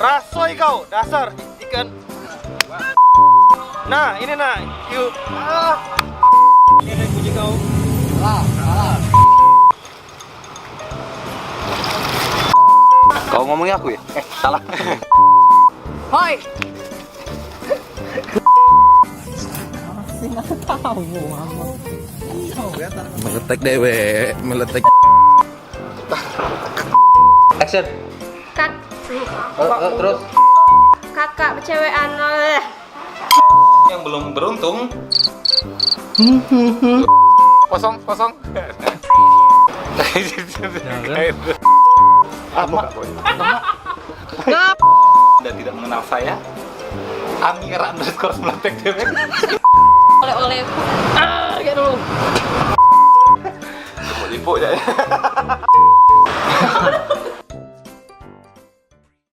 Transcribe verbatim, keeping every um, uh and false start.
Rasoi kau, dasar ikan. Nah, ini nah, yuk. Ah. Ini puji kau. Kau ngomongnya aku ya? Eh, salah. Hoi. Masih nggak tahu, Mama. Meletek dewek, meletek. Action. Kak. Eh, eh, terus. Kakak bercewekan oleh. Yang belum beruntung. Kosong, kosong. Apa? Anda tidak mengenal saya. Amira underscore meletek dewek. Oleh-oleh. Ah, gitu. Lipuk-lipuk je.